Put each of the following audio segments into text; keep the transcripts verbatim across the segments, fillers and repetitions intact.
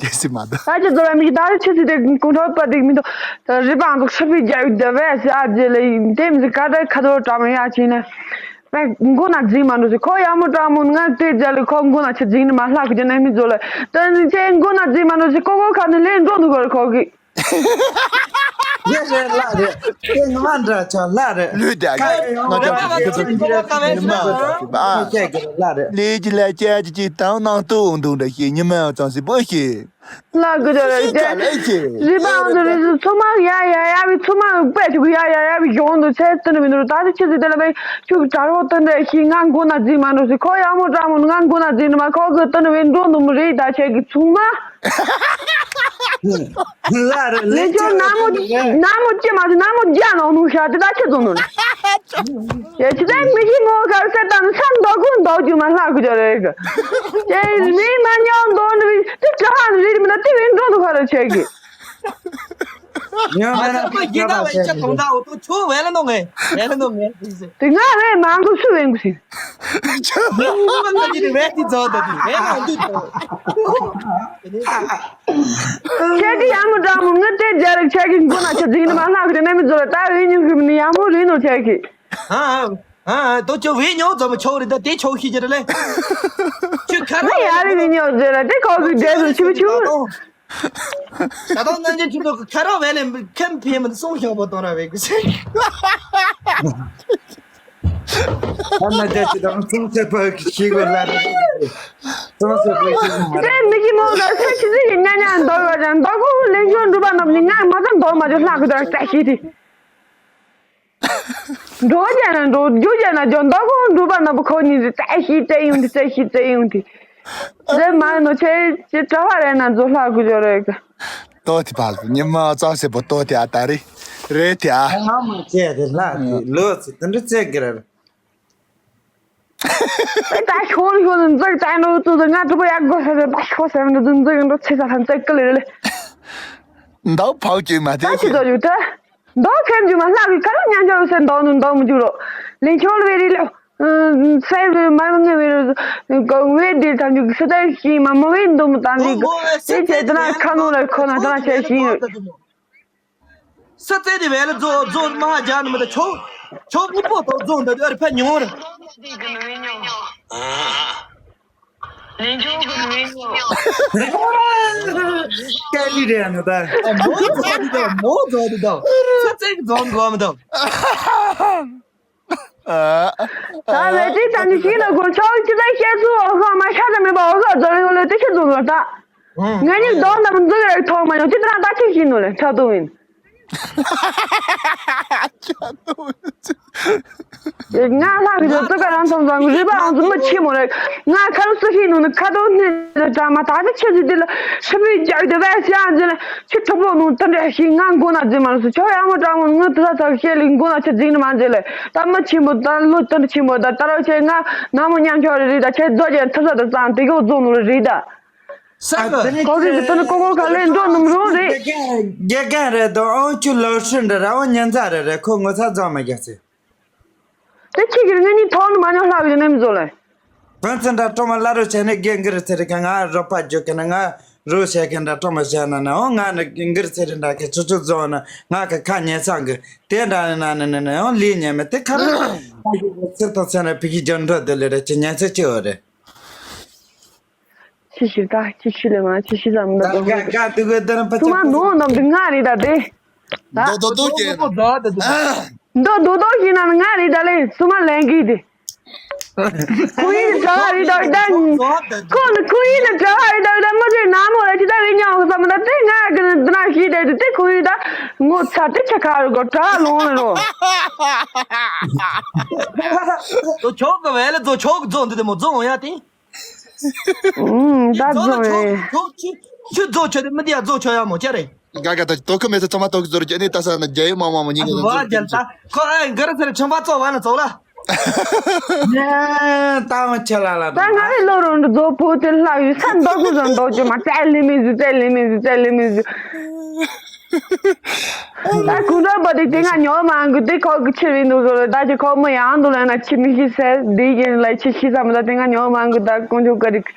དེ་སྲིད་མ་འདུག་ད་ཅི་ཚོ་ལ་མི་ད་རེ་ཆེ་སྲིད་དེ་གོང་ཁྲོ་པ་དེ་མི་འདུག་ད་རི་པང་འདུག་ཤི་བི་རྒྱ་ཡུ་དེ་བས་ཨ་ཇེ་ལེ་དེ་མི་ཟི་ཀ་ད་ཁ་དོ་ཀྲ་མི་ཡ་ཅི་ན། ང་མགོ་ན་འཛིན་མ་འགྲོ་ཟེར། ཁོ་ཡག་མོ་དྲག་མོ་ང་དེ་རྒྱ་ལེ་ཁོ་མགོ་ན་ཆེ་འཛིན་ནི་མ་ལྷག་གི་ན་མི་ཚོ་ལ་ད་ནི་ཁྱེད་མགོ་ན་འཛིན་མ་འགྲོ་ཟེར། ཀོ་ཀོ་ཁ་ནི་ལེན་འགྲོ་འདུག་གོ་ཁོ་གི། རེད་རེད་ལ་རེད། ཁྱེད་ང་འདྲ་ཆ་ལ་རེད། ལུས་དེ་ཁ་ཡོང་ང་ལ་ཅག་རེད་གི་ཁྱེད་ཚོ་ཉི་མ་ཁྱེད་ཀྱི་ལ་རེད། ལས་ཀྱི་ལ་ཅག་ཅིག་ཅིག་དང་ནང་དུ་འོང་འདུག་འདྲ་ཞིག་ཉི་མ་ཡང་ཙམ་ཞིག་པོ་ཞིག་ལ་གི་ད་རེད་དེ། རི་པང་དུ་རི་ཚོ་མ་ཡ་ཡ་ཡ་བི་ཚོ་མ་པེ་ཆུ་གི་ཡ་ཡ་ཡ་བི་གྱོང་དུ་ཚེ་ཏི་ནི་མི་འདུག་ད་དེ་ཆི་ཟིག་དེ་ལ་བའི་ཆུ་གི་དྲ་རོ་ཏི་འདྲ་ཞིག་ང་མགོ་ན་འཛིན་མ་འགྲོ་ཟེར། ཁོ་ཡག་མོ་དྲག་མོ་ང་མགོ་ན་འཛིན་ནི་མ་ཁོ་གི་ཏི་ནི་བའི་འགྲོ་འདུག་མི་རེད་ད་ཁྱེད་ཀྱི་ཚོ་མ། ལ་རེད་ལེ་ལེ་ཁྱོད་ན་མོ་ན་མོ་ཅི་མ་ཟིག་ན་མོ་རྒྱ་ནང་ནུ་ཤ་དེ་ད་ཆི་ཙོ་ནོ། ཡ་ཅི་ད་མི་ཤི་མོ་གར་སེ་ད་ནི་ས་འདོག་གུ་འདོག་རྒྱུ་མ་ལྷག་གི་ཇོ་རེ་གི། ཡ་མི་མ་ཉོ་འདོག་ནི་དེ་ཅི་ཧ་ནི་རི་མི་ན་དེ་བའི་འགྲོ་འདུག་ཧ་ར་ཆེ་གི། ཉོ་མ་ན་ཨ་ཅག་པ་དེ་རྒྱ་ད་ཁ་བའི་ཆ་ཐོང་ད་འོ་ཏོ་ཆོ་བས་ལ་ནོ་ངེ་བས་ལ་ནོ་ངེ་དེ་ང་བས་མང་གུ་སུ་བས་གུ་སི། ཁྱེད་ཀྱི་ཡང་མི་འདྲ་མོ་ངི་དེ་རྒྱ་རིགས་ཁྱེད་ཀྱི་མགོ་ན་ཆ་འཛིན་ནི་མ་ལྷག་གི་ནས་མི་ཚོ་ལ་ད་རིག་ཉུང་གི་མི་ཡང་མོ་རིག་ནོ་ཁྱེད་ཀྱི། ཨ་ཨ་ཨ་དོ་ཅོ་བི་ཉོ་ཙམ་ཆོ་རི་ད་དེ་ཆོ་ཤི་ཅི་ར་ལེ། ཁྱོད་ཁ་ར་ཡ་རི་བི་ཉོ་ཟེར་ར་དེ་ཁོ་གི་འདྲེ་རུ་ཆུ་བི་ཆུ་བི། ད་དོ་ནན་ཅི་ཆུ་དོ་ཁ་ར་བེ་ལེ་ཁེམ་ཕི་མི་སོང་ཤོག་པོ་དོ་ར་བེ་གི་སེ། ཨ་ན་ཅི་ཅི་དང་ཚོང་ཚེ་པོ་གི་ཤི་གོ་ལ་རེད། ཚོང་ཚེ་པོ་ཤི་གོ་མ་རེད། དེ་མི་གི་མོ་ལ་སེ་ཆི་ཟིག་གི་ཉ་ཉ་འདོར་བ་ཅན་འདོར་གོ་ལེན་ཤོར་འགྲུབ་པ་ནམ་ནི་ང་མ་ཙམ་འདོར་མ་ཅོ་ལྷག་གི་དོར་ལྟ་ཤི་དེ། འགྲོ་རྒྱ་ན་འགྲོ་རྒྱུ་རྒྱ་ན་འགྲོ་འདོར་གོ་འགྲུབ་པ་ནམ་པོ་ཁོ་ཉིད་ལྟ་ཤི་ལྟ་ཡོང་དེ་ལྟ་ཤི་ལྟ་ཡོང་དེ། དེ་མ་ནོ་ཆེ་ཆེ་གྲྭ་བ་རེད་ན་འགྲོ་ལྷག་གི་ཇོ་རེ་གི། ཏོ་ཐི་ཕལ་པོ་ཉི་མ་ཙམ་སེ་པོ་ཏོ་ཐི་ཨ་ཏ་རི་རེད་ཐི་ཨ། ཨ་མ་ཁྱེད་དེ་ལྷ་དེ་ལོ་ཚེ་དེ་འདྲ་ཚེ་གི་རེད། ད་ཤོར་ཤོར་འཛུགས་ད་ནོ་ཏུ་ང་ཏུ་པོ་ཡག་གོ་ས་རེད་པ་ཤོར་ས་རེད་འཛུགས་འཛུགས་འགྲོ་ཚེ་ས་ཐམ་ཚེ་ཀི་ལེ་ལེ། འདའ་ཕའུ་ཅིག་མ་ད་ཅི་ཏེ་ཏོ་ཡུ་ད། མདོ་ཁེམ་རྒྱུ་མ་ལྷག་གི་ཁ་རུ་ཉན་ཆོག་སེ་མདོ་ནུ་མདོ་མི་རྒྱུ་རོ། ལིང་ཆོལ་བེ་རི་ལོ། སེ་བེ་མ་ངེ་བེ་རི་གོ་བེ་དེ་ཐམ་རྒྱུ་སེ་ད་ཤི་མ་མོ་བེ་འདོ་མི་ཐམ་རྒྱུ། དེ་ཆེ་ད་ན་ཁ་ནོ་ལ་ཁོ་ན་ད་ན་ཆེ་ཤི་ཡོད། སེ་ཙེ་དེ་བེ་ལ་ཛོ་ཛོ་མ་ཇ་ནི་མི་ད་ཆོ་ཆོ་མི་པོ་ཏོ་ཛོ་འདི་ཨར་ཕ་ཉོ་ར། ལེན་ཆོག་གི་མིན་ནོ། སྐད་ཅིག་རེད་ཨ་ནི་ད། ཨ་མོ་ཛོ་དི་དོ་མོ་ཛོ་དི་དོ། ཚ་ཚིག་ཛོ་གོ་མི་དོ། ད་བེ་ཏི་ད་ནི་ཤི་ན་གོ་ཆོག་ཅི་ད་ཤེས་སུ་འོ་ཧོ་མ་ཤ་ད་མི་བ་འོ་ཧོ་ཛོ་ཡོ་ལེ་ཏི་ཤི་ཛོ་ལོ་ད། ང་ནི་དོ་ན་མི་ཛོ་ཡོ་ཐོག་མ་ཡོ་ཅི་ད་ད་ཅི་ཤི་ནོ་ལེ་ཆ་དོ་ཡིན། ང་ལྷག་གི་ཚོ་ཀ་རང་ཚང་ཚང་རི་པ་ཨང་ཚོ་མི་ཆེ་མོ་རེད། ང་ཁ་རུ་སུ་ཤི་ནུ་ནི་ཁ་དོ་ནི་ལ་དྲ་མ་ད་ཚེ་ཆེ་ཟི་དི་ལ་ཤི་མི་རྒྱག་དི་བས་སི་ཨང་ཚེ་ལ་ཆི་ཐུབ་ལོ་ནུ་ཏི་འདྲ་ཤི་ང་མགོ་ན་ཛི་མ་རུ་སུ་ཆོ་ཡ་མོ་དྲ་མོ་ངུ་ཏི་ས་ཚ་ཤེ་ལི་མགོ་ན་ཆེ་ཛི་ནི་མ་ཛི་ལེ་ད་མི་ཆེ་མོ་ད་ལོ་ཏི་འདྲ་ཆེ་མོ་ད་ད་ར་ཆེ་ང་ན་མོ་ཉམ་ཆོ་རེ་རི་ད་ཆེ་ཛོ་ཅེ་ཐུབ་ས་ད་ཙང་དི་གོ་ཛོ་ནུ་རེ་རི་ད། ས་ག་ཁོ་གི་ཏི་ནི་ཀོ་ཀོ་ཁ་ལེ་འགྲོ་ནུ་རུ་རེ། དགེ་རྒན་རེད་དོ་ཨང་ཆུ་ལོ་ཧྲིན་འདྲ་ར་བ་ཉན་ཚ་རེ་རེ་ཁོ་ངོ་ཚ་ཛོ་མ་རྒྱག་ཚེ། དེ་ཁྱེད་ཀྱིས་ངེད་གཉིས་ཐོག་ནས་མ་ཉོ་ལྷག་ཡོད་ནས་མི་བཟོ་ལེ། ཕན་ཚུན་འདྲ་ཀྲོ་མ་ལ་རུ་བྱས་ནས་རྒན་གི་རུ་ཚེ་རི་ཁ་ང་རོ་པ་རྒྱུ་ཁ་ན་ང་རོ་བྱས་ཁ་འདྲ་ཀྲོ་མ་བྱས་ན་ན་འོ་ང་ནི་རྒན་གི་རུ་ཚེ་རི་འདྲ་ཁ་ཆུ་ཆུ་བཟོ་ན་ང་ཁ་ཁ་ཉེ་ཚང་གི་དེ་འདྲ་ནི་ན་ནི་ནི་ནི་འོ་ལི་ཉེ་མི་དེ་ཁ་རུ་ཚེ་དང་ཚེ་ན་ཕི་གི་རྒྱུ་འགྲོ་དེ་ལེ་རེ་ཆི་ཉེ་ཚེ་ཆི་འོ་རེ། ཅི་ཞིག་ད་ཅི་ཞིག་ལས་མ་ཅི་ཞིག་ཟམ་ད་ག་ག་ག་དུ་ག་དར་པ་ཚུ་མ་ནོ་ནམ་དུ་ང་རེད་ད་དེ། ད་དོ་དོ་དོ་ཀྱེ། དོ་དོ་དོ་ཞིག་ན་ང་རེད་ད་ལེ་ཚུ་མ་ལེན་གི་དེ། ཁོ་ཡིན་གྲྭ་བ་རེད་ད་ད། ཁོ་ནི་ཁོ་ཡིན་ནི་གྲྭ་བ་རེད་ད་ད་མ་ཟེར་ན་མོ་རེད་ཅི་ད་བི་ཉོ་བསམ་ད་དེ་ང་གི་ན་ཤི་དེ་དེ་ཁོ་ཡིན་ད་ངོ་ཚ་དེ་ཆ་ཁ་རུ་གོ་གྲྭ་ལོང་རོ། དོ་ཆོག་གི་བས་ལེ་དོ་ཆོག་རྫོང་འདི་དེ་མོ་རྫོང་ཡ་དེ། ཨུམ། ད་རྫོང་རེད། ཁྱོད་ཁྱོད་ཁྱོད་རྫོང་ཆོས་དེ་མི་འདི་ཡ་རྫོང་ཆོས་ཡ་མོ་ཅི་རེད། ག་ག་ད་དོ་ཁུ་མེད་ཚེ་ཚང་མ་དོ་ཁུ་ཟོར་ཅི་ནི་ད་ས་ན་རྒྱ་ཡི་མ་མ་མོ་ཉིན་གི་ན་ཚོ་རྒྱལ་ད་ཁོ་ཨེ་ག་ར་ཚེ་རེ་ཆང་པ་ཙོ་བ་ན་ཙོ་ལ། ཉེ་ད་མ་ཆེ་ལ་ལ། ད་ང་རེ་ལོ་རོ་འདི་རྫོང་པོ་དེ་ལྷག་ཡོད་ས་འདོག་གུ་ཟོ་འདོག་ཅི་མ་ཙལ་ལི་མི་ཟི་ཙལ་ལི་མི་ཟི་ཙལ་ལི་མི་ཟི། ད་ཀུན་ར་པ་དེ་དེ་ང་ཉོ་མ་འགུ་དེ་ཁོ་གི་ཆི་རིན་འདུག་ཟོ་ལ་ད་ཅི་ཁོ་མོ་ཡང་འདུག་ལ་ན་ཆི་མི་ཤི་ཟེར་དེ་ཡིན་ལ་ཆི་ཤི་ས་མ་ད་དེ་ང་ཉོ་མ་འགུ་ད་ཀུན་ཆུ་ཀ་རིག་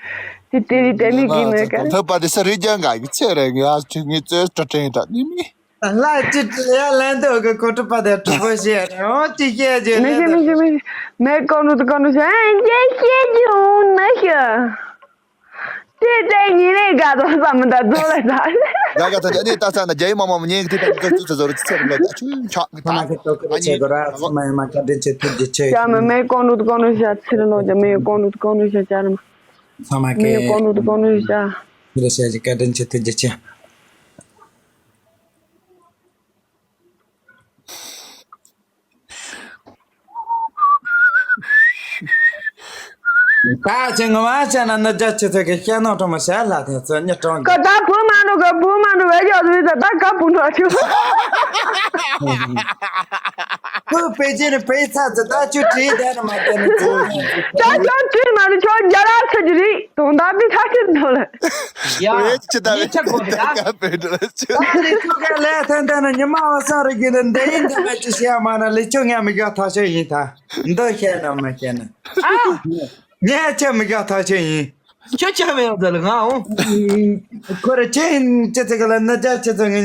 དེ་དེ་རིགས་དེ་མི་གི་མེད་ཀ། ལྷག་པ་དེ་ས་རིགས་ཀྱང་ག་གི་ཚེ་རེ་ངས་ཅི་ངས་ཚེ་སྤྲོ་སྤྲེན་དྲ་ནི་མི། ལ་ཅི་ཡ་ལན་དུ་གི་ཁོ་ཁྲི་པ་དེ་གྲུ་པོ་ཤེས་རེ་འོ་ཅི་སྐྱེ་རྒྱུ་མི་ལེ་ཤི་མི་ཤི་མི་ཤི་མེད་གོང་ནུ་དུ་གོང་ནུ་ཤི་ཨེ་ཅི་སྐྱེ་རྒྱུ་འོང་ན་ཤི། དེ་དེ་ཉིན་རེ་དགའ་དོ་བསམ་མི་འདུག་རྫོགས་ལ་ད། ག་ག་ད་ཅི་ཨ་ནི་ད་ས་ན་རྒྱ་ཡི་མ་མ་མ་ཉན་གི་དེ་ད་ག་ཚུ་ཚ་ཟོར་ཚེ་རེ་ལོ་ད་ཆུ་ཆ་གི་ད་ཚང་མ་གི་ཏོག་ཀི་ཨ་ནི་ཆེ་གོ་ར་ཚང་མ་ཡི་མ་བཀའ་དྲིན་ཆེ་ཐུགས་རྗེ་ཆེ། ཅག་མི་མེད་གོང་ནུ་དུ་གོང་ནུ་ཤི་ཚེ་རེ་ལོ་ཅག་མེད་གོང་ནུ་དུ་གོང་ནུ་ཤི་ཅག་མ། ཚང་མ་གི་མེད་གོང་ནུ་དུ་གོང་ནུ་ཤི་ཅག་ཚེ་རེ་ཤ་ཞིག་བཀའ་དྲིན་ཆེ་ཐུགས་རྗེ་ཆེ། ད་ཅི་ངོ་མ་བྱས་ན་ནི་རྒྱ་ཆེ་ཚད་ཀྱི་སྐད་ནང་དྲང་མོ་བྱས་ལ་དེ་ཚོ་གཉིད་དྲང་གི། ད་བུ་མ་འགྲོ་གི་བུ་མ་འགྲོ་བས་ཡོད་ཟེར་ད་ད་ག་བུ་འགྲོ་ཆུ། ཁོས་པེ་ཅིན་པེ་ཚ་ཚ་ད་ཆུ་བྲིས་དེ་ནི་མ་དེ་ནི་ཚོ། ད་ཆོག་ཁྱོད་མ་ནི་ཆོག་རྒྱ་ར་ཚ་གི་རེད་དོན་དག་འདི་ཐག་ཆོད་འདུག་ལ། ཡ། ཨེ་ཅི་ད་ངས་ཆ་གོ་ད་ག་པེ་འགྲོ་ཆུ། ད་ལས་ཆོག་ག་ལས་ཐན་ཐན་ན་ཉི་མ་བ་སང་རི་གི་ནི་འདི་ཡིན་འདི་མ་ཅི་ཤེས་མ་ན་ལས་ཆོག་ངས་མི་དགའ་ཐག་ཆོད་ཡིན་ད། འདི་ཤེས་ན་མ་ཤེས་ན། ཨ། ངས་ཆ་མི་དགའ་ཐག་ཆོད་ཡིན། ཁྱོད་ཆ་མེད་ཡོད་ལ་ང་འོང་། ཁོ་ར་ཆེ་ཡིན་ཅི་ཚེ་ག་ལ་ན་ཅག་ཅི་ཚེ་ངི་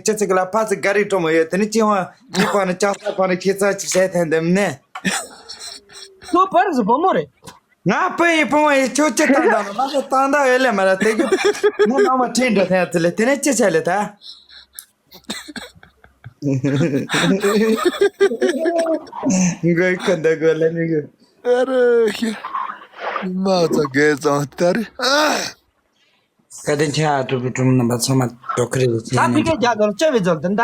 ཅི་ཚེ་ག་ལ་ཕ་ཚེ་ག་རི་ཀྲོ་མོ་ཡོད་དེ་ནི་ཅི་ཧོ་ཅི་ཁོ་ནི་ཅག་ས་ཁོ་ནི་ཁྱེད་ཚ་ཅི་བྱས་ཐན་འདེམ་ནས། ཁྱོད་ཕར་ཟི་བུ་མོ་རེད། ང་པེ་ཡི་བུ་མོ་ཡི་ཁྱོད་ཅི་ཐན་ད་ནི་མ་ཤེས་ཏང་ད་ཡོད་ལེ་མ་ར་དེ་གི་ནི་མ་མ་ཁྲིན་འགྲོ་ཐན་ཚེ་ལེ་དེ་ནི་ཅི་བྱས་ལེ་ད། མགོའི་ཁ་འདི་དགོས་ལ་མི་དགོས། ཨ་རེ་ཤི། མ་ཚ་གེ་ཙང་ད་རེ། བཀའ་དྲིན་ཆེ་ཨ་ཀྲུག་ཀྲུག་ནང་པ་ཚང་མ་དོ་ཁུར་རེ་ད་ཕི་ཆེ་ནས། གེ་རྒྱ་གར་ཅི་བའི་ཛོར་དན་ད།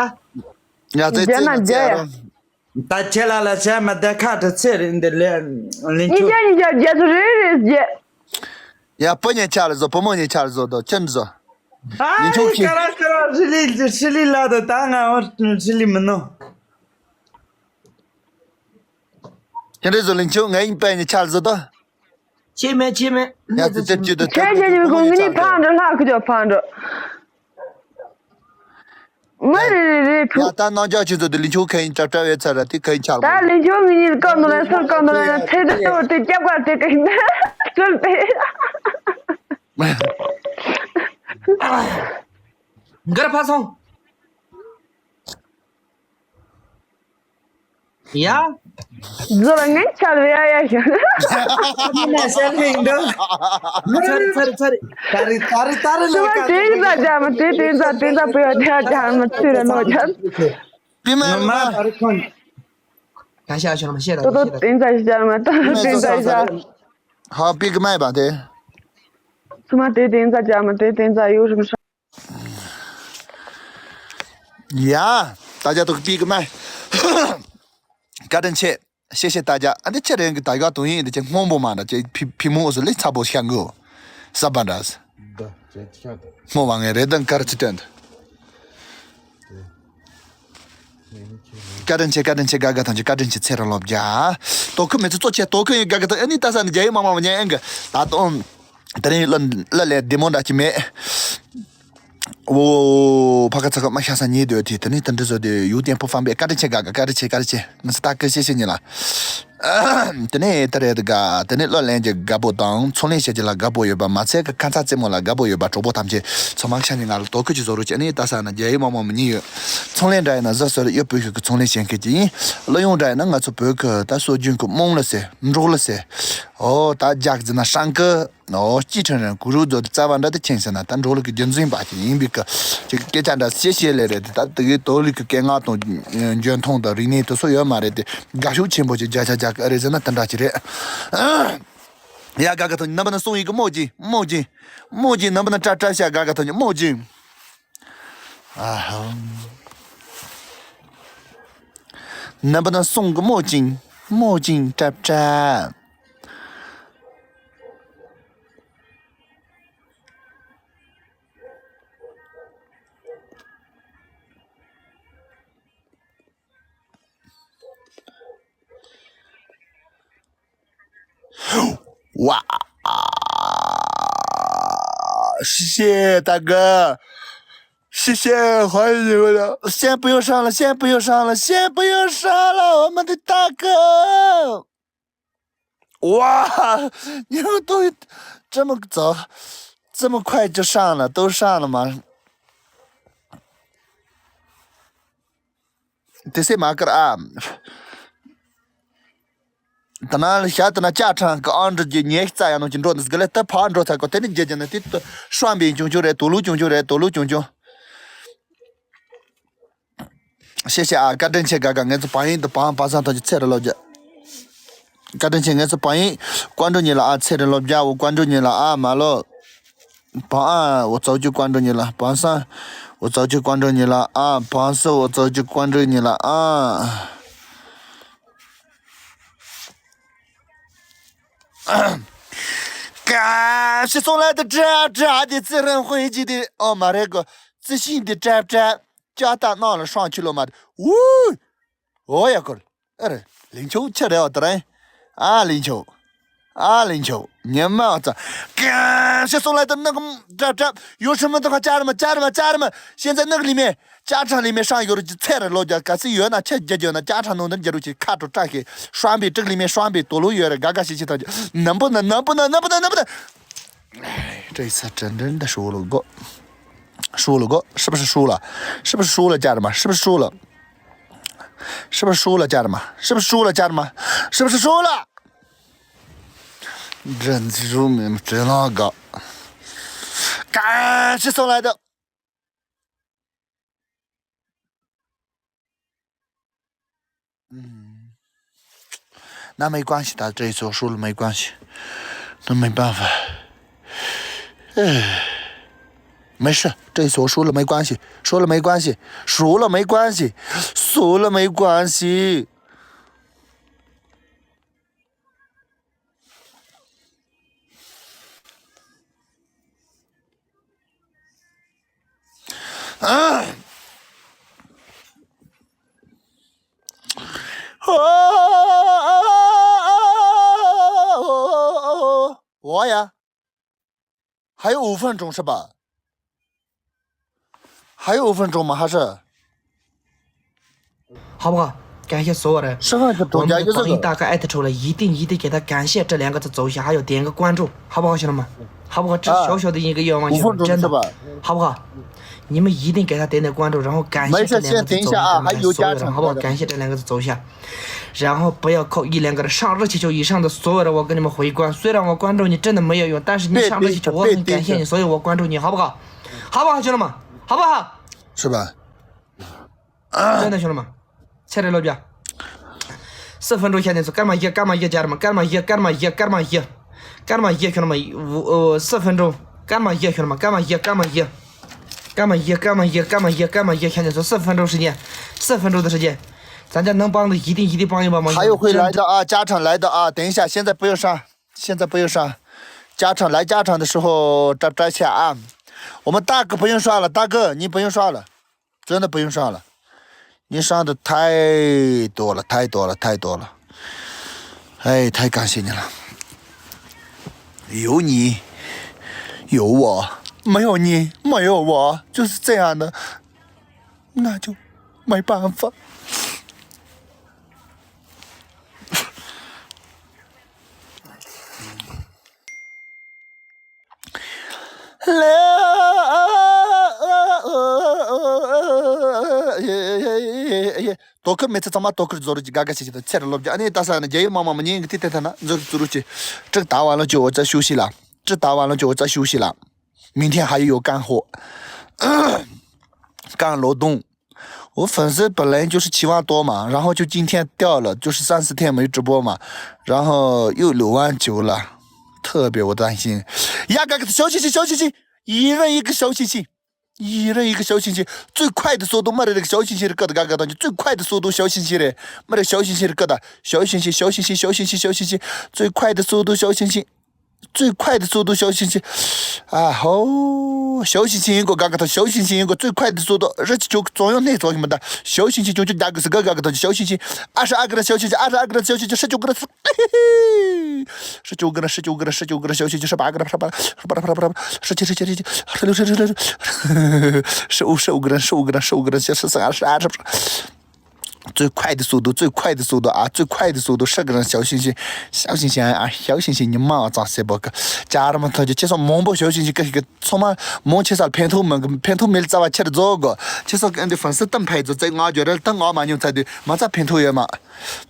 ཡ་ཙེ་ཙེ་ན་ཙེ་ར། ད་ཁྱེད་ལ་ལ་བྱས་མ་བསྡད་ཁ་དྲི་ཚེ་རིང་འདི་ལས་ལིན་ཉི་ཆུ། བརྒྱ་ཉི་བརྒྱ་བརྒྱ་ཚོ་རེ་རེ་བརྒྱ། ཡ་བུ་ཉེ་ཆར་བཟོ་བུ་མོ་ཉེ་ཆར་བཟོ་དོ་ཅན་བཟོ། ཨ་ལིན་ཆུ་ཁྱི། ཀ་ར་ཀ་ར་ཧྲི་ལི་ཧྲི་ལི་ལ་དོ་ད་ང་འོ་ཧྲི་ལི་མི་ནོ། ཁྱེད་རེ་བཟོ་ལིན་ཆུ་ང་ཡིན་པའི་ཉེ་ཆར་བཟོ་དོ། ཆེ་མེད་ཆེ་མེད། ཡ་ཙི་ཙི་ཅི་དུ་ཁྱེད་ཁྱེད་ཀྱི་གོང་གི་ནི་ཕང་འགྲོ་ལྷག་གི་ཅོ་ཕང་འགྲོ། མ་རེ་རེ་རེ་ཕུ། ཡ་ད་ནང་ཇ་ཆི་ཚོ་དུ་ལི་ཆུ་ཁེན་ཅབ་ཅབ་ཡོད་ཚར་ར་དེ་ཁེན་ཆར་ད་མོ། ལི་ཆུ་མི་ཉིད་ཀ་མོ་ལ་སོ་ཀ་མོ་ལ་ན་ཚེ་དུ་དུ་ཀྱབ་ཀ་དེ་ཀ་ཡིན་ན་ཚུལ་ཏེ། མགར་ཕ་སོང་། ཡ། ཛོ་ར་ངན་ཆལ་བེ་ཡ་ཡ་ཤ། ཚར་ཚར་ཚར། ཏ་རི་ཏ་རི་ཏ་རི་ལ་ཀ། དེ་ཟ་ཇ་མ་དེ་དེ་ཟ་དེ་ཟ་པེ་ཡ་དེ་ཇ་མ་ཚུ་ར་ནོ་ཇ། པི་མ་མ་ཏ་རི་ཁོན། ཁ་ཤ་ཤ་མ་ཤེ་ར་ཏོ་ཏོ་དེ་ཟ་ཇ་མ་ཏོ་དེ་ཟ་ཇ། ཧ་པི་གི་མ་བ་དེ། སུ་མ་དེ་དེ་ཟ་ཇ་མ་དེ་དེ་ཟ་ཡོ་རིམ་ཧྲ། ཡ། ད་ཅག་ཏོག་པི་གི་མ། བཀའ་དྲིན་ཆེ། ཤེ་ཤེ་ད་ཅག་ཨ་འདི་ཆེ་རེང་གི་ད་ག་དུང་ཡིན་འདི་ཆེ་སྔོན་པོ་མ་འདྲ་ཅེ་ཕི་ཕི་མོ་ཟི་ལི་ཚ་པོ་ཤ་འགོ། ས་པ་འདྲ། ད་ཅེ་ཤ་ད། སྔོན་བ་ངས་རེ་དང་དཀར་ཅི་སྟོན། བཀའ་དྲིན་ཆེ་བཀའ་དྲིན་ཆེ་དགའ་དགའ་ཐང་ཆེ་བཀའ་དྲིན་ཆེ་ཚེ་རིང་ལོ་བརྒྱ། དོ་ཁུ་མི་ཚེ་གཙོ་ཆེ་དོ་ཁུ་ཡིན་དགའ་དགའ་ཐང་ཨ་ནི་ད་ས་ནི་རྒྱ་ཡི་མ་མ་མ་ཉན་ཨེ་གི་ད་དུང་། དེ་རིང་གླུ་གླུ་ལེན་བདེ་མོ་འདྲ་ཅིག་མེད། འོ། ཕ་ཁ་ཚ་ཁ་མ་ཤ་ས་ཉེ་སྡོད་དེ་དེ་ནས་དེ་འདྲ་བཟོ་དེ་ཡུ་ཏན་ཕུ་ཕམ་པའི་བཀའ་དྲིན་ཆེ་དགའ་དགའ་བཀའ་དྲིན་ཆེ་བཀའ་དྲིན་ཆེ་ང་ས་ཏག་ཀི་ཤེ་ཤེ་ཉེ་ལ། དེ་ནས་དེ་རེད་དགའ་དེ་ནས་གླུ་ལེན་གྱི་དགའ་པོ་དང་ཚོང་ལེན་བྱེད་ཀྱི་ལ་དགའ་པོ་ཡོད་པ་མ་ཚད་ཀི་ཁ་ཚ་རྩེད་མོ་ལ་དགའ་པོ་ཡོད་པ་གྲོགས་པོ་ཐམས་ཅད་ཚང་མ་ཤ་ཉེ་ང་ལ་དོ་ཁུ་ཅིག་བཟོ་རོགས་བྱེད་ནས་ད་ས་ན་རྒྱ་ཡི་མ་མ་མ་ཉེ་ཡོད། ཚོང་ལེན་འདྲ་ཡིན་ན་ཟ་སོ་རེ་གཡོ་བོད་ཤུག་གི་ཚོང་ལེན་བྱེད་མཁན་ཅིག་ཡིན། གླུ་དབྱངས་འདྲ་ཡིན་ན་ང་ཚོ་བོད་ཀི་ད་སྲོལ་རྒྱུན་གི་རྨོངས་ལ་ཟེར་འབྲོག་ལ་ཟེར། ཨོ་ད་རྒྱག་རྫི་ན་ཧྲང་ཀི། ཨོ་སྐྱིད་ཕྲན་རང་གུ་རུ་རྫོ་དེ་རྩ་བ་འདྲ་དེ་མཁྱེན་ཟེར་ན་ད་འབྲོག་ལུག་གི་རྒྱུན་འཛིན་པ་ཅིག་ཡིན་པའི་ཀི། ཅིག་སྐད་ཆ་འདྲ་བཤད་བཤད་ལེ་རེད་དེ་ད་དེ་གི་དོ་ལུག་གི་སྐད་ངག་དང་འཇོན་ཐང་དང་རིག་གནས་དེ་ཚོ་ཡོད་མ་རེད་དེ་དགའ་ཤུགས་ཆེན་པོ་ཅིག་རྒྱ་ཆ་རྒྱག་གི་ཨེ་རེད་ཟེར་ན་དེ་འདྲ་ཅིག་རེད། ཡ་དགའ་དགའ་ཐོང་ཉི་ནམ་པ་ན་སོང་ཡི་གི་མོ་ཅིག་མོ་ཅིག་མོ་ཅིག་ནམ་པ་ན་ཀྲ་ཀྲ་བཤད་དགའ་དགའ་ཐོང་ཉི་མོ་ཅིག་ཨ་ཧམ། ནམ་པ་ན་སོང་གི་མོ་ཅིང་མོ་ཅིང་ཀྲབ་ཀྲབ།哇！谢谢大哥，谢谢欢迎你们的，先不用上了，先不用上了，先不用上了，我们的大哥。哇，你们都这这么早，这么快就上了，都上了吗？དེ་སེ་མ་ཀར་ཨ། ད་ན་ཤ་ད་ན་ཅ་ཁྲང་གི་ཨང་འགྲོ་རྒྱུ་ཉེ་རྩ་ཡ་ནོ་ཅི་འགྲོ་འདི་སྒ་ལེ་ད་ཕ་འགྲོ་ཚ་གོ་དེ་ནི་རྒྱ་རྒྱ་ན་དེ་ཤོང་བའི་ཆུང་ཆུང་རེད། དོ་ལུ་ཆུང་ཆུང་རེད། དོ་ལུ་ཆུང་ཆུང་། ཤེས་ཤེས་ཨ། བཀའ་དྲིན་ཆེ། ག་ག་ངེད་ཚོ་བང་ཡིན་དུ་བང་བ་སང་ཐོག་གི་ཚེ་རུ་ལོ་རྒྱ། བཀའ་དྲིན་ཆེ། ངེད་ཚོ་བང་ཡིན་ཀོན་ཀྲུ་ཉི་ལ་ཨ། ཚེ་རུ་ལོ་རྒྱ་འོ་ཀོན་ཀྲུ་ཉི་ལ་ཨ། མ་ལོ། བང་ཨ་འོ་ཚོགས་ཀྱི་ཀོན་ཀྲུ་ཉི་ལ། བང་སང་འོ་ཚོགས་ཀྱི་ཀོན་ཀྲུ་ཉི་ལ་ཨ། བང་སོ་འོ་ཚོགས་ཀྱི་ཀོན་ཀྲུ་ཉི་ལ་ཨ། ག་ཤི་སོང་ལ་དུ་དྲ་དྲ་དེ་ཙི་རང་དཔེ་ཅི་དེ་ཨོ་མ་རེད་གོ། ཙི་ཤིང་དེ་དྲ་དྲ་ཅ་ད་ནང་ལ་ཧྲང་ཆུ་ལོ་མ་དེ་ཝུ། ཨོ་ཡ་ཀོར། ཨེ་རེད། ལིང་ཆོ་ཆེ་རེད་བ་དེ་རིང་། ཨ་ལིང་ཆོ། ཨ་ལིང་ཆོ། ཉི་མ་ཙ། ག་ཤི་སོང་ལ་དུ་ནག་དྲ་དྲ་ཡོ་ཧྲི་མི་དུ་ཁ་ཅར་མ་ཅར་མ་ཅར་མ་ཤེས་ཚ་ནག་ལི་མེ། ཅ་ཁྲ་ལི་མེ་ཧྲང་ཡོ་རུ་ཅི་ཚེ་རུ་ལོ་རྒྱ་ག་སི་ཡོད་ན་ཆེ་རྒྱ་རྒྱ་ན་ཅ་ཁྲ་ནོ་འདི་རྒྱ་རུ་ཅི་ཁ་དྲོ་ཏྲ་ཤེ་ཧྲང་བི་ཀྲིག་ལི་མེ་ཧྲང་བི་དོ་ལུ་ཡོད་རེད། ག་ག་ཤི་ཤི་ཐ་ནམ་པོ་ན་ནམ་པོ་ན་ནམ་པོ་ན་ནམ་པོ་ན། ཨེ་ཏྲེ་ས་ཏྲན་ཏྲན་ད་ཧྲུ་ལོ་གོ། ཧྲུ་ལོ་གོ། ཧྲི་པ་ཧྲི་ཧྲུ་ལ། ཧྲི་པ་ཧྲུ་ལ་ཅར་མ། ཧྲི་པ་ཧྲུ་ལ། ཧྲི་པ་ཧྲུ་ལ་ཅར་མ། ཧྲི་པ་ཧྲུ་ལ་ཅར་མ། ཧྲི་པ་ཧྲུ་ལ། འདྲ་འཛི་རུ་མེ་མ་ཏྲེ་ན་ག། ག་ཤི་སོང་ལ་ད།嗯，那没关系的，这一次我输了没关系，那没办法。哎，没事，这一次我输了没关系，输了没关系，输了没关系，输了没关系。我呀，还有五分钟是吧？还有五分钟吗？还是？好不好？感谢所有人。十分钟中间有这个。我们的榜一大哥艾特出了，一定一定给他感谢这两个字走一下，还有点个关注，好不好，兄弟们？好不好？这是小小的一个愿望，啊，兄弟们，五分钟是吧？真的，好不好？你们一定给他点点关注，然后感谢这两个字走一下，没事，先停一下啊，咱们所有人，还有加成，好不好？加成。感谢这两个字走一下，然后不要扣一两个人，上热气球以上的所有人，我给你们回关。虽然我关注你真的没有用，但是你上热气球，别，别，我很感谢你，别，别。所以我关注你，好不好？好不好，兄弟们？好不好？是吧？真的，兄弟们，切这老表。四分钟下去，干嘛一，干嘛一，家人们，干嘛一，干嘛一，干嘛一，干嘛一，兄弟们，五呃四分钟，干嘛一，兄弟们，干嘛一，干嘛一，干嘛一，干嘛一，干嘛一，干嘛一，下去，四分钟时间，四分钟的时间，咱家能帮的一定一定帮一帮忙。还有会来的啊，家长来的啊，等一下，现在不用上，现在不用上，家长来家长的时候，扎扎一下啊。我们大哥不用刷了，大哥你不用刷了。 真的不用上了，你上的太多了，太多了，太多了。哎，太感谢你了。有你，有我，没有你，没有我，就是这样的，那就没办法。 དོ་ཁུར་མི་ཚེ་ཚང་མ་དོ་ཁུར་བཟོ་རུ་ཅིག་དགའ་དགའ་བྱེད་ཀྱི་དང་ཚེ་རུ་ལོབ་ཀྱི་ཨ་ནི་ད་ས་ནི་རྒྱ་ཡིག་མང་མང་མི་ཉན་གི་དེ་དེ་ཐ་ན་འཛོ་གི་ཙུ་རུ་ཅིག་ཀྲིག་ད་བ་ལོ་ཅིག་འོ་ཙ་ཤུ་ཤི་ལ་ཀྲིག་ད་བ་ལོ་ཅིག་འོ་ཙ་ཤུ་ཤི་ལ། 明天还有干活，干劳动。 我粉丝本来就是期望多嘛，然后就今天掉了，就是三四天没直播嘛，然后又六万九了，特别我担心。呀，这个小心心，小心心，一人一个小心心，一人一个小心心，最快的速度，没得那个小心心的，咯哒嘎嘎的，最快的速度，小心心的，没得小心心的，咯哒，小心心，小心心，小心心，小心心，最快的速度，小心心。 最快的速度，小心心。啊吼，小心心一个，嘎嘎头，小心心一个，最快的速度，热气球总要那种什么的，小心心就就那个是个嘎嘎头，小心心，二十二个人，小心心，二十二个人，小心心，十九个人，嘿嘿嘿，十九个人，十九个人，十九个人，小心心，十八个人，十八，十八，十八，十八，十七，十七，十七，十六，十六，十六，十五，十五个人，十五个人，十五个人，十四，二十，二十。最快的速度，最快的速度啊，最快的速度，是个人小星星，小星星啊，小星星，你妈我操，谁不个？家人们，他就介绍蒙博小星星，个个，他妈蒙介绍偏头门，偏头没咋哇，吃的这个，介绍跟的粉丝等牌子，在我觉得等我嘛，你才对，没咋偏头也嘛。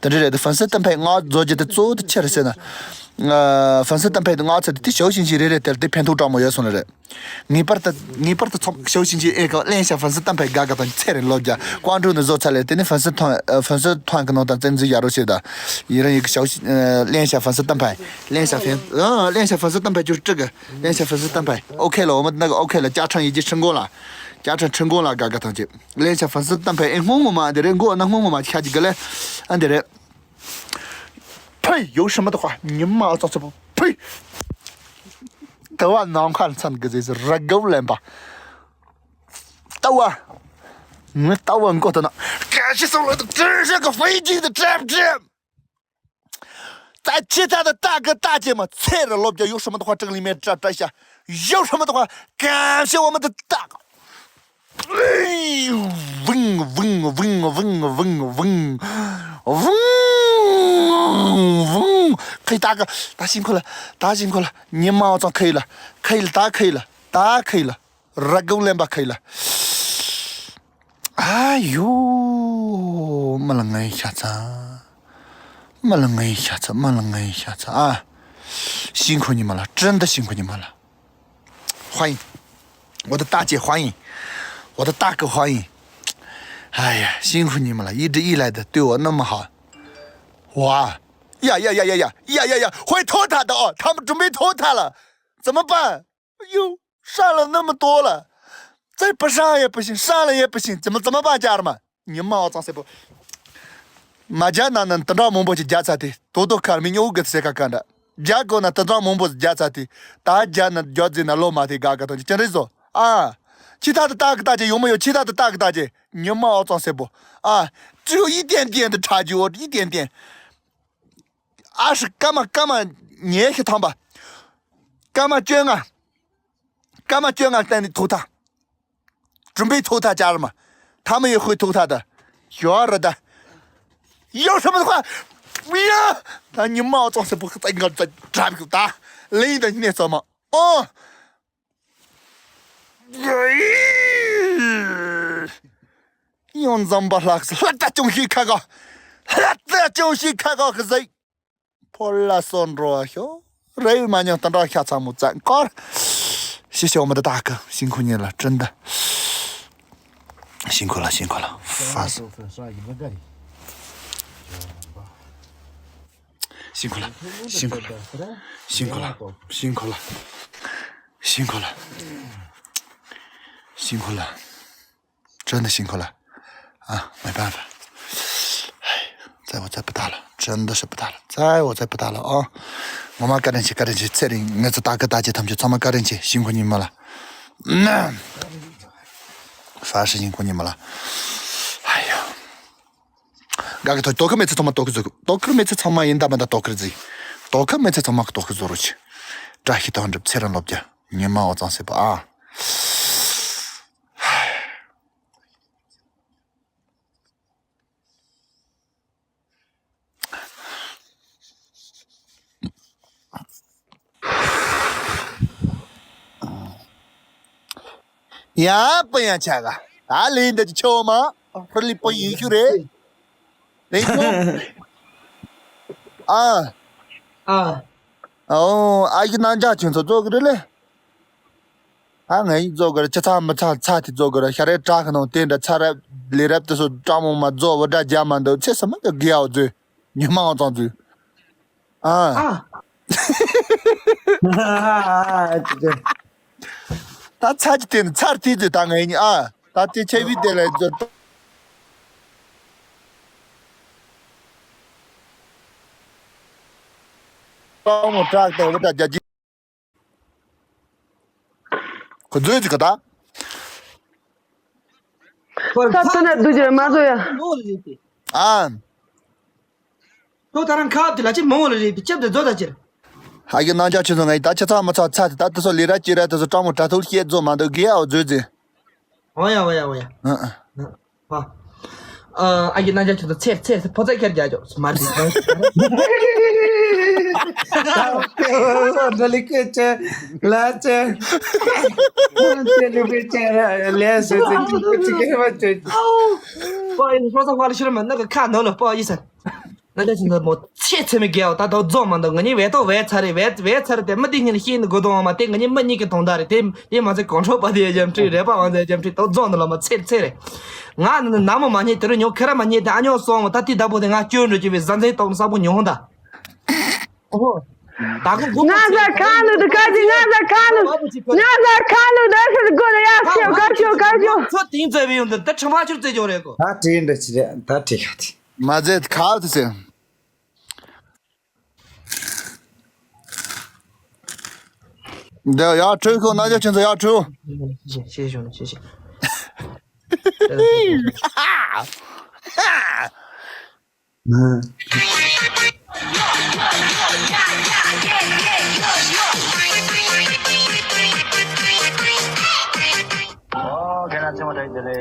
但是这个粉丝等牌，我做觉得做的吃的是呢，呃，粉丝等牌的我才的小星星，这这这这偏头找没有送了人。 ངེས་པར་དུ་ངེས་པར་དུ་ཚོགས་ཤོག་ཤིང་ཆེན་ཨེ་ཀ་ལེན་བྱ་ཧྥན་སི་ཏན་ཕའི་དགའ་དགའ་དང་ཚེ་རིང་ལོ་བརྒྱ། ཀོང་ཀྲོའུ་ནས་བཟོ་ཚར་ལས་དེ་ནས་ཧྥན་སི་ཐོན་ཨ་ཧྥན་སི་ཐོན་གི་ནང་དང་བཙན་འཛུལ་ཡ་རོ་བྱེད་ད། ཡིན་རང་ཡིན་གི་ཤོག་ཤིང་ཨ་ལེན་བྱ་ཧྥན་སི་ཏན་ཕའི་ལེན་བྱ་ཧྥན་ཨ་ལེན་བྱ་ཧྥན་སི་ཏན་ཕའི་ཅུར་ཀྲི་གི་ལེན་བྱ་ཧྥན་སི་ཏན་ཕའི་ཨོ་ཁེ་ལ་འོ་མ་ནི་གི་ཨོ་ཁེ་ལ་ཅ་ཁྲང་ཡི་ཅི་ཁྲིན་གོང་ལ་ཅ་ཁྲང་ཁྲིན་གོང་ལ་དགའ་དགའ་དང་བཅས་ལེན་བྱ་ཧྥན་སི་ཏན་ཕའི་ཨེ་སྔོན་ངོ་མ་འདི་རེད་མགོ་ན་སྔོན་ངོ་མ་ཁྱ་ཅིག་གི་ལེ་ཨ་འདི་རེད། 呸！有什么的话，你妈早说不，呸！ དུ་བ་ནམ་མཁའ་མཚན་གི་ཟེར་ར་གབ་ལེན་པ། ལྟ་བ། ངས་ལྟ་བ་མགོ་ལྟ་ན། གལ་སྲིད་སོང་ལ་དུ་ཀྲི་ཤ་གི་ཧྥེ་ཇི་དུ་ཀྲེབ་ཀྲེབ། ད་ཅི་ད་དུ་ལྟ་གི་ལྟ་ཅེ་མ་ཚེ་རུ་ལོབ་ཀྱ་ཡོ་ཧྲི་མ་དུ་ཁ་ཀྲིག་ལི་མེ་ཀྲ་ཀྲ་ཤ། ཡོ་ཧྲི་མ་དུ་ཁ་གམ་ཤེ་བ་མ་དུ་ལྟ། ཝང་ཝང་ཝང་ཝང་ཝང་ཝང་ཝང་། ཁི་ད་གི་ད་ཤིང་ཁོ་ལ་ད་ཤིང་ཁོ་ལ་ཉི་མ་བ་ཙང་ཁི་ལ་ཁི་ལ་ད་ཁི་ལ་ད་ཁི་ལ་ར་གུ་ལེན་པ་ཁི་ལ། ཨ་ཡོ། མ་ལ་ངའི་ཤ་ཚ། མ་ལ་ངའི་ཤ་ཚ། མ་ལ་ངའི་ཤ་ཚ། ཨ། ཤིང་ཁོ་ཉི་མ་ལ་བྲན་ད་ཤིང་ཁོ་ཉི་མ་ལ། 欢迎。我的大姐欢迎，我的大哥欢迎。哎呀，辛苦你们了，一直以来的对我那么好。哇，呀呀呀呀呀呀呀呀，会偷塔的哦，他们准备偷塔了，怎么办？哎呦，上了那么多了，再不上也不行，上了也不行，怎么怎么办，家人们？你妈我张谁不？མ་རྒྱ་ན་ནི་དུད་འགྲོ་མང་པོ་ཅིག་རྒྱ་ཚ་དེ་དོ་དོ་ཁར་མི་ཉོ་གི་ཚེ་ཁ་ག་འདྲ། རྒྱ་གོ་ན་དུད་འགྲོ་མང་པོ་རྒྱ་ཚ་དེ། ད་རྒྱ་ན་རྒྱ་རྫི་ན་ལོ་མ་དེ་ག་ག་དང་ཅི་རེད་བཟོ། ཨ། ཁྱི་ཐག་ཏུ་ཏག་གི་ཏག་ཅེ་ཡོང་མི་ཡོད། ཁྱི་ཐག་ཏུ་ཏག་གི་ཏག་ཅེ་ཉི་མ་ཨོ་ཙང་སེ་པོ། ཨ། ཅི་ཡོ་ཡི་ཏན་ཏན་དུ་ཁྲ་ཅི་ཡོ་ཡི་ཏན་ཏན། ཨ་ཧྲི་ཀ་མ་ཀ་མ་ཉེ་ཤི་ཐམ་པ། ཀ་མ་བཅོ་ལྔ། ཀ་མ་བཅོ་ལྔ་བསྟན་ནས་ཐུག་ཐ། 准备偷塔家人们，他们也会偷塔的。有啊，的。有什么的话，不要。那你妈总是不在我这抓不打，累的你怎么？哦。用咱把那个，那大东西看个，那大东西看个，可是。 ཕོ་ལ་སོན་འགྲོ་བ་ཤོ། རེ་བའི་མ་ཉང་ཏན་ར་ཤ་ཚ་མོ་ཙན་ཀར། ཤི་ཤོ་མི་ད་ད་གི་ཤིང་ཁུ་ཉེ་ལ་བྲིན་ད། ཤིང་ཁུ་ལ་ཤིང་ཁུ་ལ་ཧྥ་སི། ཤིང་ཁུ་ལ་ཤིང་ཁུ་ལ་ཤིང་ཁུ་ལ་ཤིང་ཁུ་ལ་ཤིང་ཁུ་ལ་ཤིང་ཁུ་ལ། 真的辛苦了啊，没办法。哎，在我在不打了，真的是不打了，在我在不打了啊。我妈个人去，个人去，这里我是大哥大姐他们就他们个人去，辛苦你们了。嗯，凡是辛苦你们了。哎呀，嘎个头，多克每次他妈多克这个，多克每次他妈应当把他多克自己，多克每次他妈多克做出去，这些当中才能落脚，你妈我脏死吧啊。 ཡ་པ་ཡ་ཆ་ག་ད་ལེན་འདི་ཆོ་མ་ཧུར་ལི་པོ་ཡིན་ཤུ་རེད། ལེན་ཤུ། ཨ། ཨ། ཨོ་ཨ་ཡི་ནང་ཇ་ཆུན་ཚོ་ཙོག་གི་རེད་ལེ། ཨ་ངའི་རྫོགས་གི་རེད་ཅི་ཚ་མི་ཚ་ཚ་དེ་རྫོགས་གི་རེད་ཤ་རེད་བྲག་གི་ནང་དེ་འདྲ་ཚ་རབ་ལས་རབ་དེ་ཚོ་བྲག་མོ་མ་རྫོགས་བུ་འདྲ་རྒྱ་མ་འདུག་ཚེ་ས་མ་གི་དགེ་ཡའོ་རྫོས། ཉི་མ་ཨང་ཙང་རྫོས། ཨ། ཨ། ད་ཚ་གི་དེ་ནི་ཚར་དེ་རྫོས་ད་ངའི་ཉི་ཨ། ད་དེ་ཆེ་བི་དེ་ལ་རྫོས། བྲག་མོ་བྲག་དེ་བུ་འདྲ་རྒྱ་ཁོ་རྫོས་ཅིག་ག་ད། ཁོ་ད་ཚ་ན་འདུག་ཅེས་མ་བཟོ་ཡ། མོ་ལ་རེད་དེ། ཨ། ཁོ་ད་རང་ཁ་དེ་ལ་ཅི་མོ་ལ་རེད་དེ་ཁྱབ་དེ་བཟོ་ད་ཅེར། ཧ་གི་ནང་ཇ་ཆུ་སོང་ངས་ད་ཆ་ཚང་མ་ཚ་ཚ་དེ་ད་དེ་སོ་ལི་ར་ཅི་ར་དེ་སོ་ཀྲང་མོ་དྲ་ཐུག་ཤེས་བཟོ་མ་འདུག་གི་ཨ་བཟོས་ཟེ། ཨོ་ཡ་ཨོ་ཡ་ཨོ་ཡ། ཨ་ཨ། ཨ། ཨ་ཨ་ཡེ་རྣམ་རྒྱལ་ཁྱོད་ཚོ་ཚེར་ཚེར་ཕོ་ཚ་ཁྱེར་རྒྱག་ཆོག་མར་དེ་ནང་ཞིག་ད་ལི་ཀེ་ཆེ་ལ་ཆེ་ལི་ཀེ་ཆེ་ལ་ཆེ་ལེ་ཟེར་ཏེ་ཅི་ཅི་ཀེ་བ་ཆོད། པོ་ཡིན་ཧྲོ་ས་ཧྥ་ལི་ཤི་ར་མ་ན་ག་ཁ་ནོ་ལ་པོ་ཡིན་ས། ན་ཅ་ཆུན་ཚོ་མོ་ཚེ་ཚེ་མི་རྒྱལ་བ་ད་དོ་རྫོང་མ་འདུག་ང་གཉིས་བས་ཏོ་བས་ཚར་རེད། བས་བས་ཚར་རེད་དེ་མི་འདི་གཉིས་ལ་ཤེས་ནི་དགོས་དོན་མ་དེ་ང་གཉིས་མི་གཉིས་ཀྱི་དོན་དག་རེད། དེ་དེ་མ་ཚད་གོང་ཁྲོ་པ་དེ་རྒྱབ་འཁྲིད་རེད་པ་ཝང་ཚེ་རྒྱབ་འཁྲིད་དོ་རྫོང་འདི་ལ་མ་ཚེ་ཚེ་རེད། ང་ནི་ནི་ནམ་མ་རྙེད་དེ་རུ་ཉོ་ཁེ་ར་མ་རྙེད་དེ་ཨ་ཉོ་སོང་བ་ད་དེ་བདག་པོ་དེ་ང་སྐྱོན་འགྲོ་གྱི་བའི་བཟའ་ཚན་སྟོབས་ས་པོ་ཉོ་ཧོང་ད། ཨོ་ཧོ། ད་གོ་གོ་ང་ཟ་ཁ་ལུ་དུ་ཁ་ཅི་ང་ཟ་ཁ་ལུ་ང་ཟ་ཁ་ལུ་ད་སི་གོ་ལ་ཡ་སི་ཡོ་ག་ཅོ་ག་ཅོ། ཚོ་དེང་ཙེ་བི་ཡོང་དུ་ད་ཁྲི་མ་ཆུར་ཙེ་ཇོ་རེ་གོ། ད་དྲིན་འདྲ་ཅི་རེད་ད་དྲི་ཁ་དི། མ་ཟད་ཁ་དུ་ཟེར། འདི་ཡར་ཁྲོས་ཁོ་ན་རྒྱ་ཆེན་ཚོ་ཡར་ཁྲོས། ཤེས་ཤེས་ཤེས་ཤེས།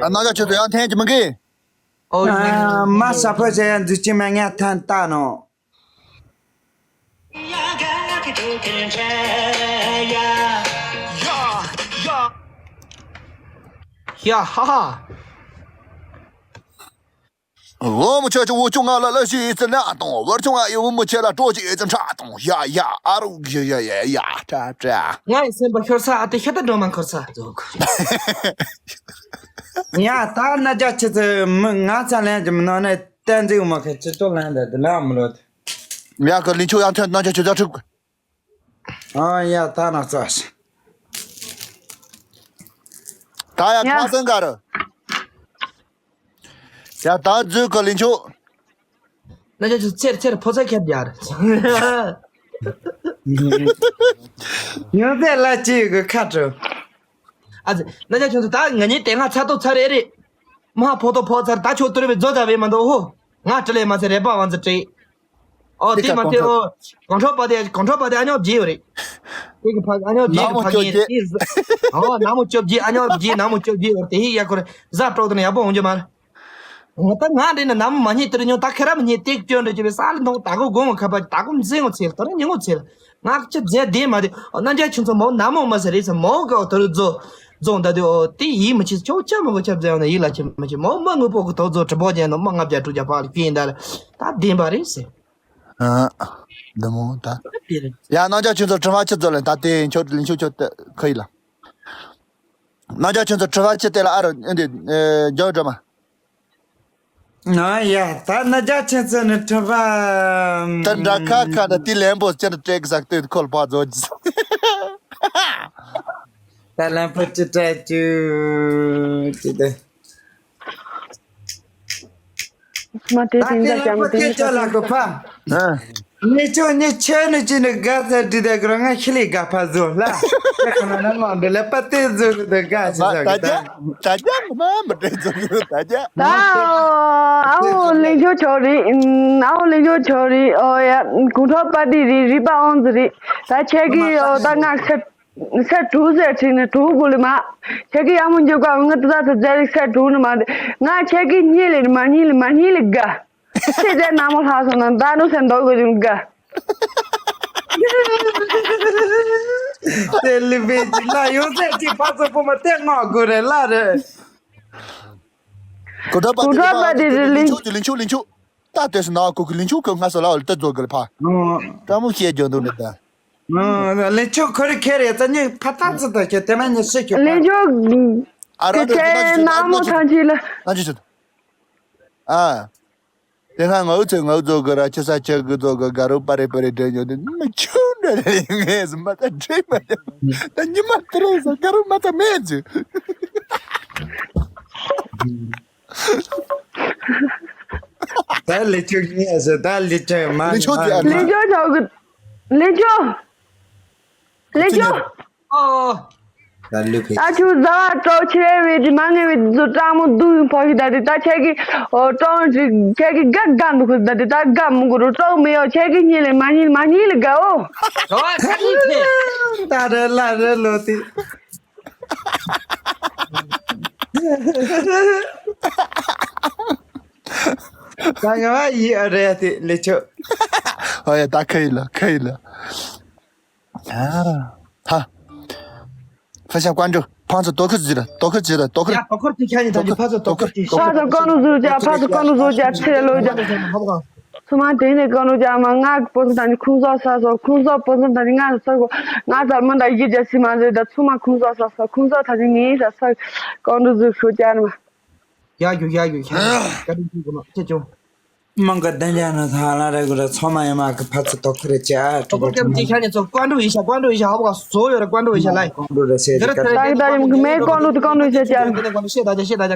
ཨ་ན་རྒྱ་ཆེན་ཚོ་ཡར་འཐེན་གྱི་མི་དགོས། ཨོ། ཨ། མ་ས་ཕོ་ཟེར་ཡང་འཛུལ་གྱི་མ་ངས་ཐན་ལྟ་ནོ། ཡ་ཧ་ཧ། འོ་མོ་ཆེ་ཆེ་འུ་ཆུང་ང་ལ་ལ་ཞིག་ཙི་ན་དང་བར་ཆུང་ང་ཡི་འུ་མོ་ཆེ་ལ་སྤྲོ་ཅིག་ཙི་ཁྲ་དང་ཡ་ཡ་ཨ་རུ་ཡ་ཡ་ཡ་ཡ་ཁྲ་ཁྲ། ང་ཡི་སེམས་པ་ཤོར་ས་ཨ་ཏི་ཤ་ད་འགྲོ་མ་འཁོར་ས་ཟོག་ཡ་ད་ན་རྒྱ་ཆེ་ཚེ་མི་ང་ཚ་ལན་གྱི་མི་ནང་ནས་བསྟན་འཛིན་མ་ཁ་ཆེ་ཏོ་ལན་ད་དི་ལ་མི་ལོ། ཡ་གི་ལིན་ཆུ་ཡང་ཐོན་ན་ཆ་ཆུ་ཆ་ཁྲུག་ཨ་ཡ་ད་ན་ཚ་ཤ། ད་ཡ་ཡ། ཁ་སང་ག་རུ། ཡ་ད་འཛུལ་གི་ལིན་ཆུ། ན་ཆ་ཆུ་ཚེར་ཚེར་ཕོ་ཚ་ཁྱེར་རྒྱག་རེད། ཡོད་ཚད་ལ་ཅི་ཡོད་གི་ཁ་དྲོ། ཨ་ཙི། ན་ཆ་ཆུང་ཚོ་ད་ང་གཉིས་དེ་སྔ་ཚ་ཏོ་ཚ་རེད་རེད། མ་ཕོ་ཏོ་ཕོ་ཚར་ད་ཆོ་ཏུ་རེ་བའི་རྫོ་ད་བས་མ་འདུག་ཧོ། ང་བྲི་ལས་མ་ཚེ་རེད་པ་ཝང་ཙི་བྲིས། ཨོ་དེ་མ་དེ་ཨོ། གོང་ཁྲོ་པ་དེ་གོང་ཁྲོ་པ་དེ་ཨ་ཉོ་བརྗེ་ཡོད་རེད། དེ་གི་ཕ་ཨ་ཉོ་བརྗེ་གི་ཕ་ངེ་རེད། ཨོ་ན་མོ་ཅོབ་བརྗེ་ཨ་ཉོ་བརྗེ་ན་མོ་ཅོབ་བརྗེ་ཡོད་དེ་ཧི་ཡ་ཁོ་རེ་ཟ་ཀྲོག་དེ་ན་ཡག་པོ་འོང་རྒྱུ་མ་རེད། ང་ད་ང་འདྲེ་ན་ནམ་མ་རྙེད་དེར་ཉོ་ད་ཁེ་ར་མི་རྙེད་ཏེག་སྐྱོན་འདྲ་ཅེས་པའི་ས་ལ་འདོང་ད་གོ་དགོང་ཁ་པ་ད་གོ་མཛེས་ངོ་ཚེལ་ད་ར་ཉེ་ངོ་ཚེལ། ང་ཅི་མཛེས་བདེ་མ་བདེ་ཨོ་རྣམ་རྒྱལ་ཆུང་ཚོ་མོ་ན་མོ་མ་ཟེར་རེད་ཟེར་མོ་ག་ཨོ་ད་རུ་རྫོ་རྫོང་ད་དུ་ཨོ་དེ་ཡིད་མི་ཆེས་ཆོག་ཆ་མོ་གོ་ཆ་མཛེས་ཡོང་ན་ཡིད་ལ་ཆེ་མི་ཆེ་མོ་མ་ངུ་པོ་གི་ཐོག་རྫོ་གྲི་པོ་ཅན་ནོ་མ་ལྔ་བརྒྱ་དྲུག་བརྒྱ་ཕག་ལ་ཀིན་ད་ལ་ད་བདེན་པ་རེད་ཟེར། ཨ། འདི་མོ་ད། ཡ་རྣམ་རྒྱལ་ཆུང་ཚོ་དྲི་བ་ཆི་རྫོ་ལེན་ད་དེ་ཁྱོད་ལིན་ཆུ་ཁྱོད་ཁ་ཡིད་ལ། རྣམ་རྒྱལ་ཆུང་ཚོ་དྲི་བ་ཆི་དེ་ལ་ཨ་རུ་འདི་རྒྱ་འགྲོ་མ། ཨ་ཡ་ད་ན་རྒྱ་ཆེན་ཚོ་ནི་ཁྲི་པ། ད་འདྲ་ཁ་ཁ་ད་ཏི་ལན་པོ་ཅན་ཏྲེག་ཟག་ཏེ་ཁོལ་པ་ཛོ་ཇི། ད་ལན་པོ་ཅི་ཏྲ་ཅུ་ཅི་ཏེ། མ་ཏེ་ཏིན་ད་ཀྱམ་ཏེ་ཏེ་ལ་ཀོ་ཕ། ཨ། ཉེ་ཆོ་ཉེ་ཆོ་ནི་ཅི་ནི་ག་ས་དྲི་ད་གྲོ་ང་ཤི་ལི་ག་ཕ་ཟོ་ལ། ཏེ་ཁ་ན་ན་མ་འདི་ལ་པ་ཏེ་ཟོ་ནི་ད་ག་ཅི་ཟ་གི་ད། ད་རྒྱ་མ་མ་དྲན་ཚོ་ད་རྒྱ། ད་ཨའོ་ལེ་ཇོ་ཆོ་རི། ཨའོ་ལེ་ཇོ་ཆོ་རི། ཨོ་ཡ་གུང་ཁྲོ་པ་ཏི་རི་རི་པ་ཨོན་ཟི་རི། ད་ཁྱེད་ཀྱི་ཨོ་ད་ང་ཚེ་ཚེ་དྲུག་ཟེར་ཁྲིད་ནི་དྲུག་གུ་ལི་མ། ཁྱེད་ཀྱི་ཡ་མོ་འཇོག་ག་ང་ད་ད་ད་ཟེར་ཚེ་དྲུག་ནི་མ་དེ་ང་ཁྱེད་ཀྱི་གཉིས་ལི་མ་གཉིས་ལི་མ་གཉིས་ལི་དགའ། ཁྱེད་ཚེ་ན་མོ་ལྷག་སོང་ན་ད་ནུ་སེ་འདོག་གི་རིང་དགའ། དེ་ལི་བེ་ཅི་ལ་ཡོད་ཟེར་ཅི་ཕ་ཚོ་པོ་མ་དེ་ང་གོ་རེ་ལ་རེ། གོ་ད་པ་གོ་དེ་ད་པ་དེ་དེ་ལི་ལིན་ཆུ་ལིན་ཆུ་ལིན་ཆུ། ད་དེ་སུ་ན་གོ་གི་ལིན་ཆུ་གི་ང་སོ་ལ་འོལ་ཏེ་ཛོ་གི་ལ་ཕ། ཏྲ་མོ་ཤེ་ཇོ་འདུག་ནི་ད། ལིན་ཆུ་ཁོ་རི་ཁེ་རེ་ད་ནི་ཕ་ཏ་ཙི་ད་ཁེ་དེ་མ་ནི་ཤེ་ཁྱོ་ཕ། ལིན་ཆུ། ཨ་ར་དེ་ད་ན་མོ་ཐང་ཆི་ལ། ན་ཆི་ཆི། ཨ། དེ་སྔ་ང་ཚོས་ང་ཚོ་གི་ར་ཆུ་ས་ཆུ་གི་ཚོ་གི་དགའ་རོགས་པ་རེ་པ་རེ་དྲན་ཡོད་དེ་མི་ཆུང་འདྲ་རེ་ངས་མ་ད་དྲན་མ་ད་ཉི་མ་དེ་རེ་ས་དགའ་རོགས་མ་ད་མེད་ཅི། ད་ལི་ཆུ་ཉེ་ས་ད་ལི་ཆུ་མ་ལི་ཆུ་དེ་ཨ་ལི་ཆུ་ཆོག་གི་ལི་ཆུ། ལེ་ཅོ། ཨོ། ད་ཁྱོད་ཟ་བ་སྤྲོ་ཆེ་བའི་དེ་མ་ངེས་པའི་དེ་ཚོ་སྤྲང་མོ་སྡུག་ཕོ་ཞིག་ད་དེ་ད་ཁྱེད་ཀྱི་ཨོ་སྤྲང་ཞིག་ཁྱེད་ཀྱི་དགའ་དགའ་འདུག་ཁུ་ད་དེ་ད་དགའ་མི་དགོས་རུ་སྤྲོ་མི་ཡོད་ཁྱེད་ཀྱི་གཉིད་ལས་མ་གཉིད་མ་གཉིད་ལས་དགའ་ཨོ། ད་རེ་ལ་རེ་ལོ་དེ། ད་ང་ཡི་ཨ་རེད་དེ་ལེ་ཆོ། ཨོ་ཡ་ད་ཁ་ཡི་ལ་ཁ་ཡི་ལ། ཨ་ར། ཧ། ཕ་ཤ་ཀོན་ཀྲུ་ཕང་ཚོ་དོ་ཁུར་ཟིར་དོ་ཁུར་ཟིར་དོ་ཁུར། ཡ་དོ་ཁུར་དེ་ཁྱ་ནི་ད་ནི་ཕ་ཚོ་དོ་ཁུར་དེ་ཤ། ཕ་ཚོ་ཀོན་ཀྲུ་ཟུར་ཅ་ཕ་ཚོ་ཀོན་ཀྲུ་ཟུར་ཅ་ཚེ་ལོ་ཅ། ཚུ་མ་དེ་ནི་ཀོན་ཀྲུ་ཅ་མ་ང་པོ་ཚོ་ད་ནི་ཁུང་ཟོ་ས་སོ་ཁུང་ཟོ་པོ་ཚོ་ད་ནི་ང་ས་གོ། ང་ཚར་མ་ད་ཡི་ཅ་སི་མ་ཟེ་ད་ཚུ་མ་ཁུང་ཟོ་ས་སོ་ཁུང་ཟོ་ད་ནི་ངི་ས་སོ་ཀོན་ཀྲུ་ཟུར་ཤོ་ཅ་ནི་མ། ཡ་རྒྱུ་ཡ་རྒྱུ་ཁྱ་ནི་ཀ་ཏི་ཀི་གོ་ནོ་ཅེ་ཅོ། མང་ག་དན་ཡ་ན་ཐ་ལ་རེ་གུ་ར་ཚོ་མ་ཡ་མ་གི་ཕ་ཚོ་དོ་ཁུར་ཅ་དོ་ཁུར་ཅ་མ་ཁྱ་ནི་ཚོ་ཀོན་ཀྲུ་ཡི་ཤ་ཀོན་ཀྲུ་ཡི་ཤ་ཧ་བ་སོ་ཡོ་ར་ཀོན་ཀྲུ་ཡི་ཤ་ལ་ཡི། ཀོན་ཀྲུ་ར་སེ་ར་ཀ་ཏི་ཀི་ད་ད་མེ་ཀོན་ཀྲུ་ཀོན་ཀྲུ་ཤ་ཅ། ཀོན་ཀྲུ་ཤ་ད་ཅ་ཤ་ད་ཅ།